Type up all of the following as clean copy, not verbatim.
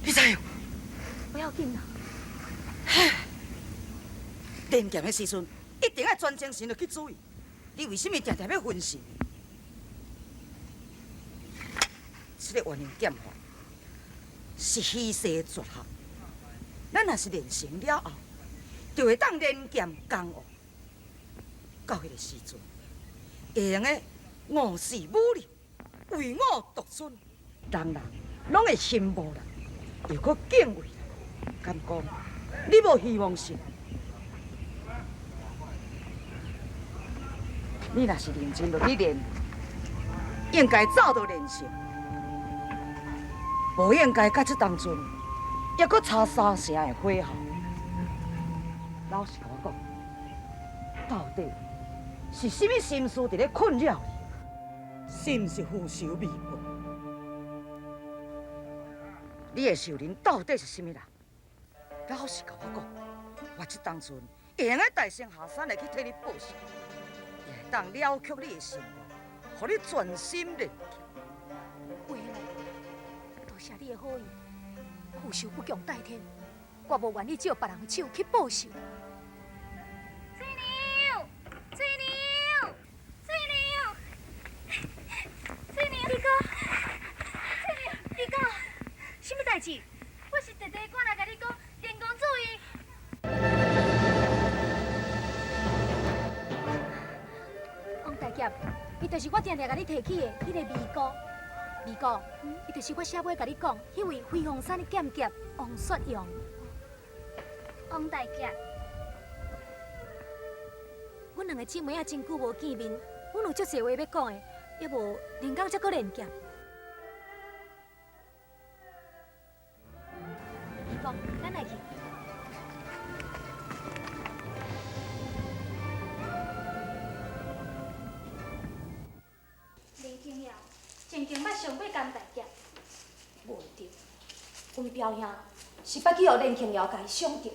你知影？不要紧啦。练剑的时阵，一定爱全精神落去注意。你为什么定定欲分神？这个鸳鸯剑法是稀世绝学，咱若是练成了后，就会当练剑江湖。到彼个时阵，会用得傲视武林，唯我独尊，人人拢会羡慕咱，又阁敬畏咱。敢讲你无希望是？你若是认真落去练，应该早就练成，无应该到这当阵，犹阁差三成的火候。老实共我讲，到底是啥物心思伫咧困扰你？是毋是父仇未报？你的仇人到底是啥物人？老实共我讲，我这当阵会用得带先下山来去替你报仇，也会当了却你的心愿，予你专心练剑。为了多谢你的好意，父仇不共戴天，我无愿意借别人的手去报仇。翠娘，翠娘，翠娘，翠娘，二哥，翠娘，二哥，什么代志？我是特地赶来共你讲，连公主伊。王大侠，伊就是我定定共你提起的彼个二哥。二哥，伊就是我写尾共你讲，彼位飞凤山的剑侠王雪阳。王大侠，阮两个姊妹仔真久无见面，阮有足济话欲讲的，犹无明工才阁练剑。二哥，咱来去。林清瑶曾经捌上过甘大侠，无对，阮表兄是捌去予连庆瑶共伊伤著。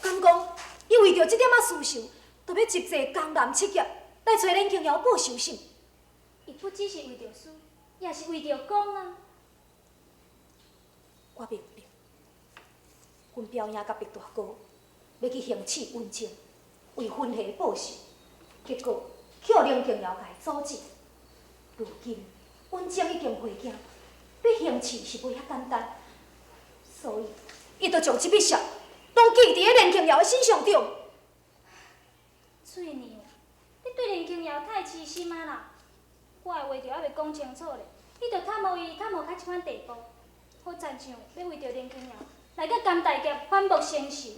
敢讲，伊为著这点仔私仇，就欲集齐江南七侠来揣连庆瑶报仇是？伊不只是为著私，也是为著公啊。我明白，阮表兄佮白大哥欲去行刺温情，为分下报仇，结果去予林庆瑶共伊阻止。如今温情已经回京，欲行刺是袂遐简单，所以伊就将这笔账拢记伫咧连庆瑶的身上对。翠娘，你对连庆瑶太痴心啊啦！我的话就犹未讲清楚咧，你就贪慕伊贪慕到这款地步，好亲像欲为著连庆瑶来佮甘大侠反目成仇。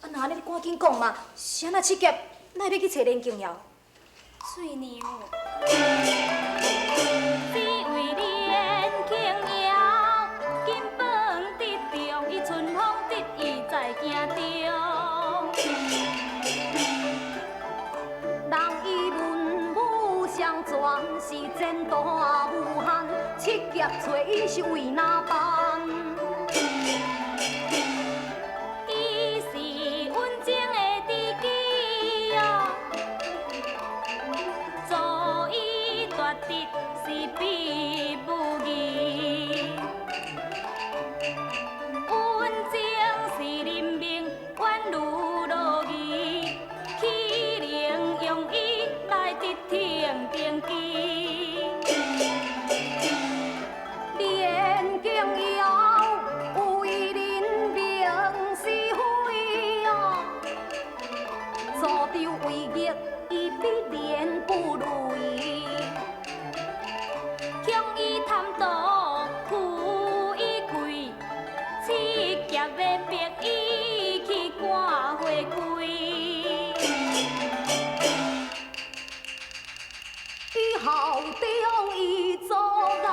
啊，若按呢，你赶紧讲嘛，是按怎七侠，哪会欲去揣连庆瑶？翠娘，只为连庆瑶，金榜得中，伊春风得意在行中。人伊文武双全，是前途无限，七侠揣伊是为哪般？伊是温情的知己哦，助伊夺得是必不义。温情是人命宛如落义，岂能用伊来得天定机？连景瑶为人明是非哦，助长为逆，伊必然不类。强伊贪图，求伊贵，七侠欲逼伊去赶花开。伊效忠伊做到，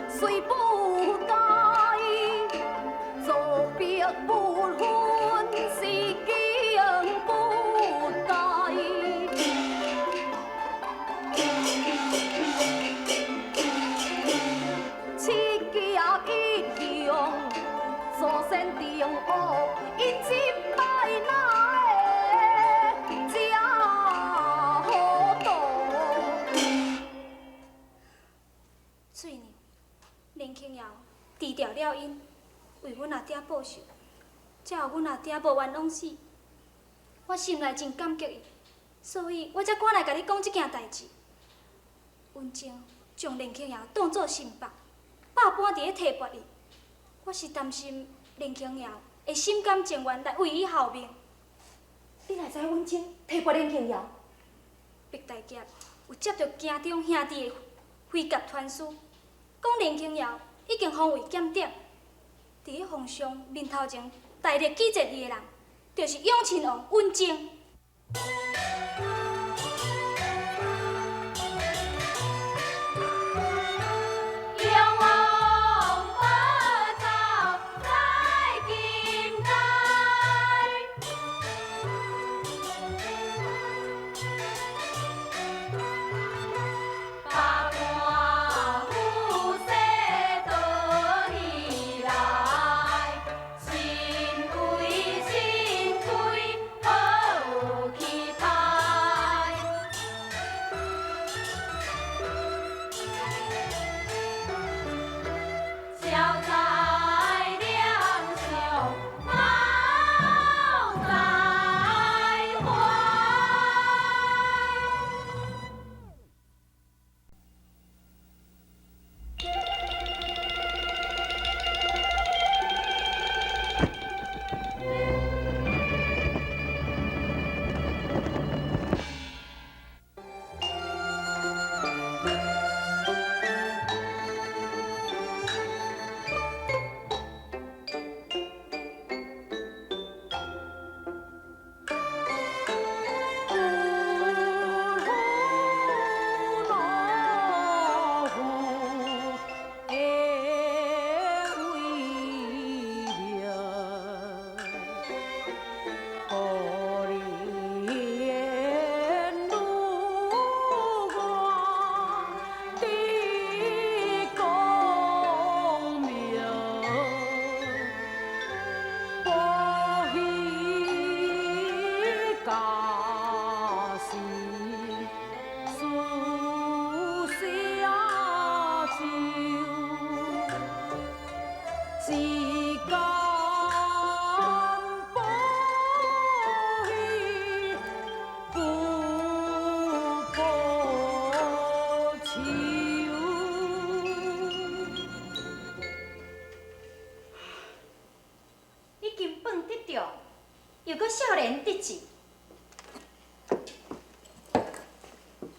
虽不该做别不分是经不该。七侠一向祖先定恶，因这摆哪会才 𪜶为阮阿爹报仇，才予阮阿爹无冤枉死。我心内真感激伊，所以我才赶来共你讲这件代志。文静将连庆瑶当做心腹，百般伫咧提拔伊。我是担心连庆瑶会心甘情愿来为伊效命。你哪知文静提拔连庆瑶？毕大侠有接著京中兄弟的飞鸽传书，讲连庆瑶已经封为检点，伫咧皇上面头前大力举荐伊的人，就是永亲王文静。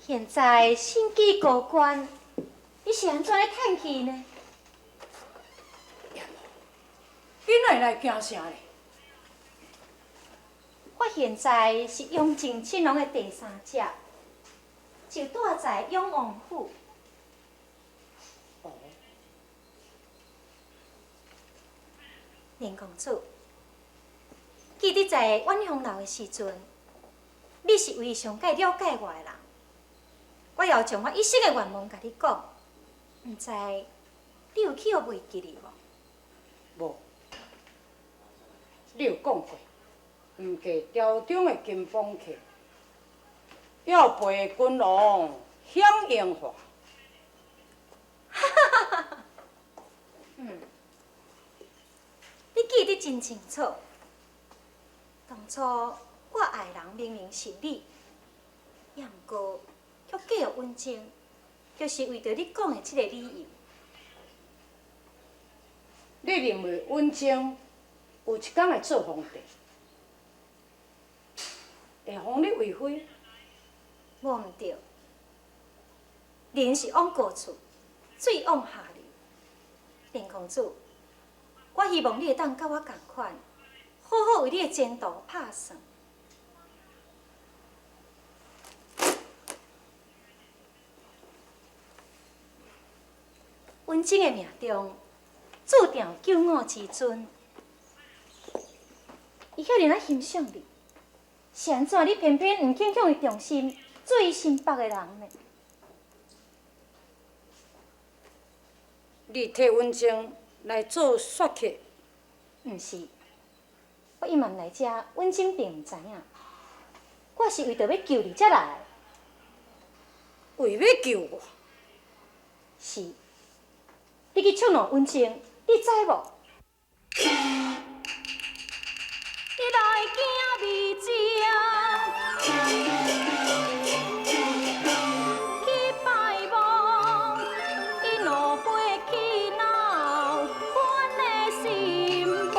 现在身居高官，你是按怎咧叹气呢？你哪会来京城咧？我现在是雍正亲王的第三者，就住在永王府。哦。连公主，记得在晚香楼的时阵，你是唯一上盖了解我的人。我也有将我一生的愿望共你讲，毋知你有去予袂记哩无？无。你有讲过，毋嫁朝中的金风客，要陪君王享荣华。哈哈哈哈！你记得真清楚。当初我爱的人明明是你，也毋过却嫁予文静，就是为著你讲的这个理由。你认为文静有一天会做皇帝，会封你为妃？无毋对，人是往高处，水往下流。连公主，我希望你会当佮我仝款，好好为你的前途拍算。文静的命中注定有救我之尊，伊遐尔仔欣赏你，是按怎你偏偏毋肯向伊忠心，做伊心腹的人呢？你替文静来做说客？毋是，我隐瞒来遮，文静并毋知影。我是为著欲救你才来。为欲救我？是。你去触怒文静，你知無？你來驚未情，去拜望，伊怒火气恼，阮的心亡。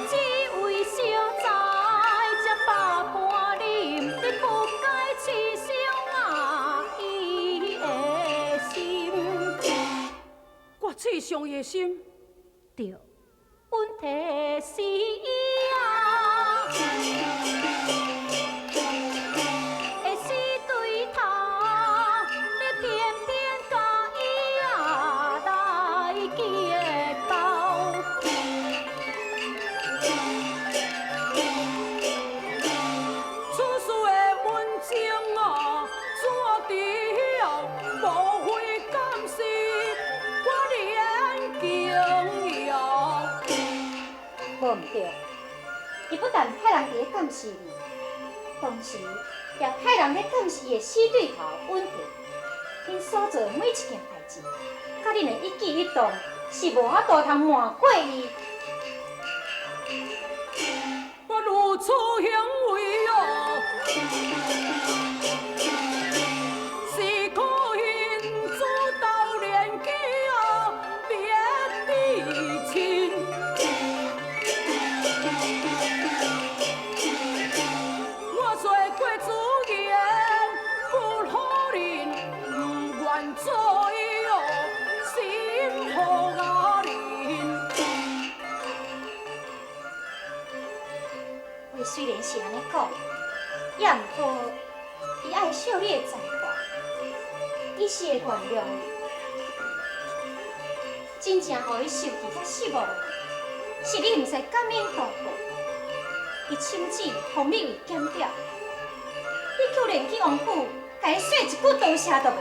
只為小财才百般忍，你不該刺傷啊伊的心。我刺傷伊的心，對，問題是伊啊，會死對頭，你偏偏共伊啊來結交。此事的溫情啊，怎知哦？無非監視我連經耀。無毋對，伊不但派人佇咧監視你，同時也派人咧監視伊的死對頭阮弟。𪜶所做的每一件代誌，佮恁的一舉一動是無法度通瞞過伊。我如此行為哦，是可恨主鬥連結哦，滅至親。我說過主言，不可忍，不願做伊哦，心予阿恁。話雖然是按呢講，也毋過伊愛惜你的才華，伊是會原諒你。真正予伊受氣佮失望的，是你毋使感恩圖報，伊親自封你為檢點，你居然去王府，共伊說一句多謝都無。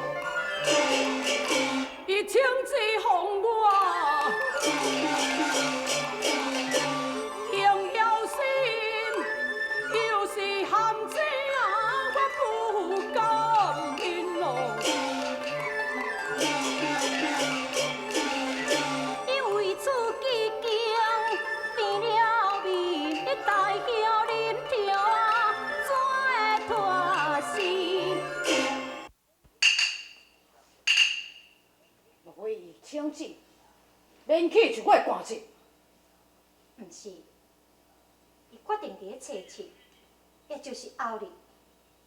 伊親自封我，榮耀心，又是陷阱，我不甘恩哦。伊為此已經變了面，你大叫啉著啊，怎會脫身？莫非伊請旨免去就我的官職？毋是，伊決定佇咧初七，也就是後日，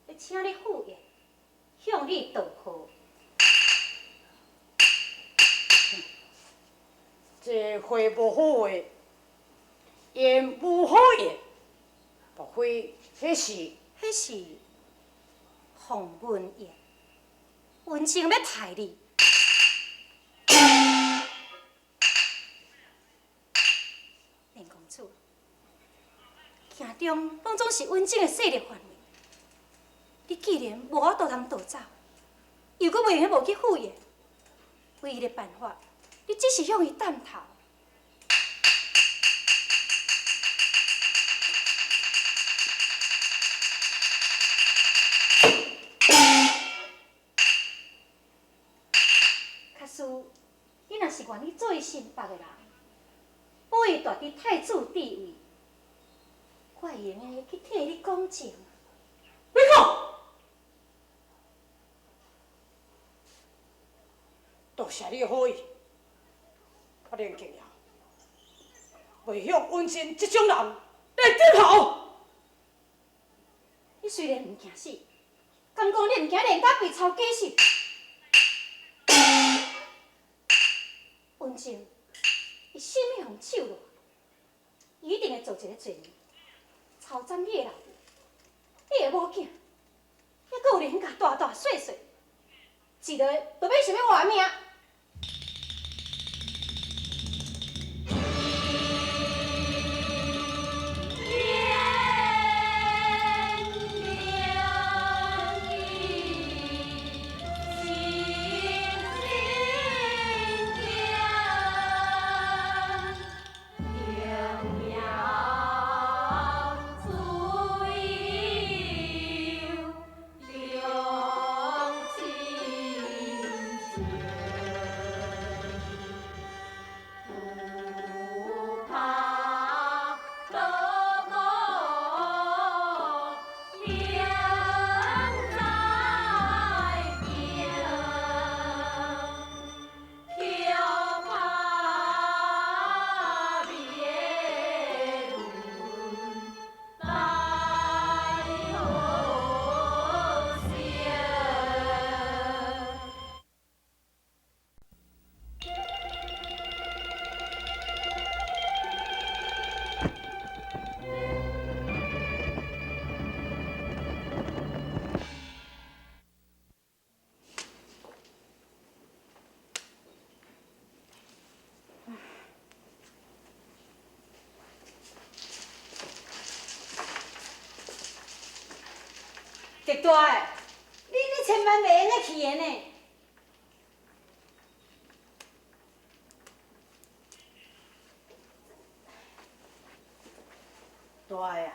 欲請你赴宴，向你道賀。這話無好話，言無好言，莫非彼是？彼是鴻門宴，溫情欲刣你。連公主，京中攏總是溫情的勢力範圍，你既然無法度通逃走，又閣袂用無去赴宴，唯一的辦法，你只是向伊探頭。假使你若是願意做伊心腹的人，保伊蹛佇太子地位，我會用的去替你講情。你講，多謝你的好意，我連景瑤袂向溫真這種人來低頭。你雖然毋驚死，敢講你毋驚連家被抄家死？溫真，伊心欲予手落，伊一定會做一个罪人，抄斬你的老母，你的某囝，猶閣有連家大大細細，一个都欲想欲活命。自由。白大的，你千萬袂用得去的呢。大的啊，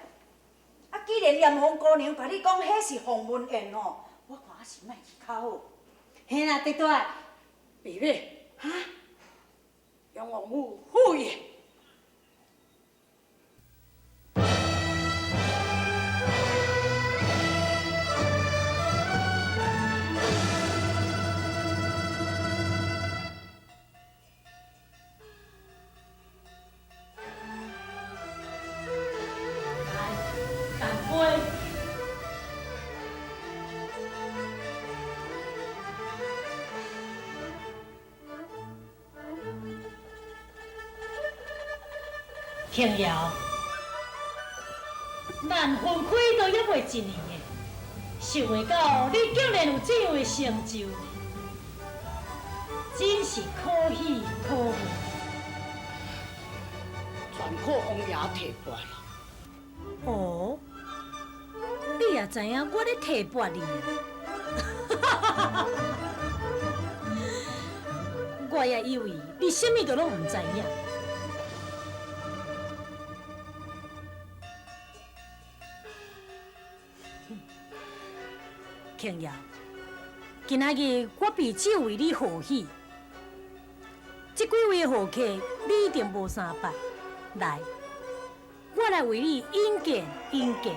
啊，既然炎黄姑娘共你講，彼是鴻門宴吼，我看還是莫去較好。嘿啦，弟弟，妹妹，哈，楊王府赴宴。庆瑶，咱分开都犹未一年的，想袂到你竟然有这样的成就，真是可喜可贺。全靠王爷提拔啦。哦，你也知影我咧提拔你啊？我也以为你啥物都攏毋知影。庆瑶，今仔日我必只为你贺喜。这几位贺客，你一定无三捌。来，我来为你引荐引荐。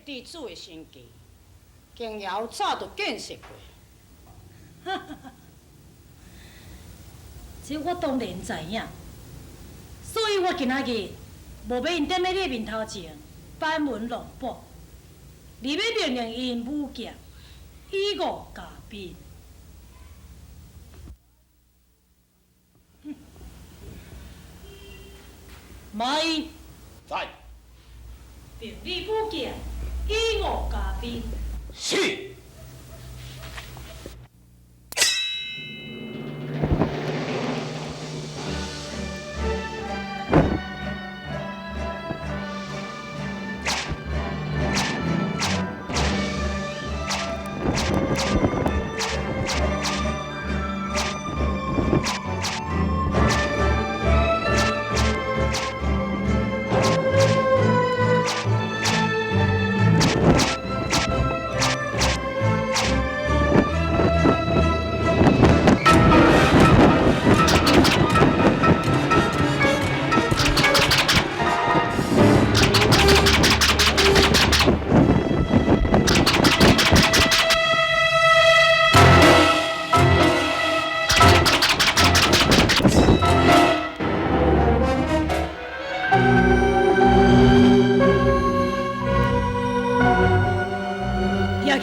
地主的身价，景瑶早就见识过。这我当然知影，所以我今仔日无欲𪜶踮咧你面头前班门弄斧，而欲命令𪜶舞剑，以武甲兵。马伊在，命你舞剑。以武甲兵。是。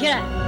起来。